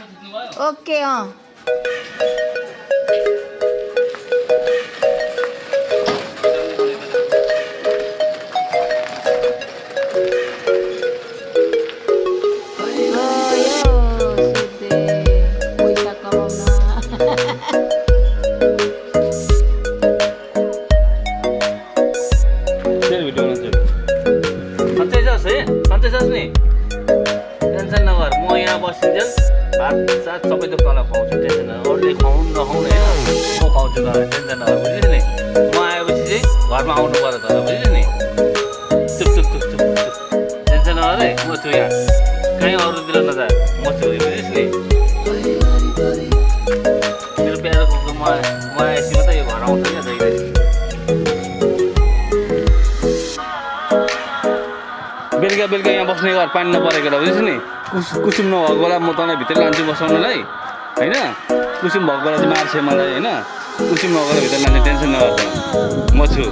okay पैसा कमाउन सन्चै छस् नि टेन्सन नगर म यहाँ बसिन्जेल भात सात सबै त तँलाई खुवाउँछु टेन्सन नगर अरूले खुवाउनु नखुवाउनु होइन म खुवाउँछु तँलाई टेन्सन नगर बुझिस् नि म आएपछि चाहिँ घरमा आउनु पर्यो तँलाई बुझिस् नि चुप चुप चुप चुप चुप टेन्सन नगर है म छु यहाँ कहीँ अरूतिर नजा म छु बुझिस् नि मेरो प्यारो कुकुर म आएपछि मात्रै यो घर आउँछ क्या जहिले बेलुका बेलुका यहाँ बस्ने घर पानी नपरेको ल बुझिस् नि कुसुम नभएको बेला म तँलाई भित्र लान्छु बसाउनलाई होइन कुसुम भएको बेला चाहिँ मार्छ मलाई होइन कुसुम नभएको बेला भित्र लाने टेन्सन नगर्छ म छु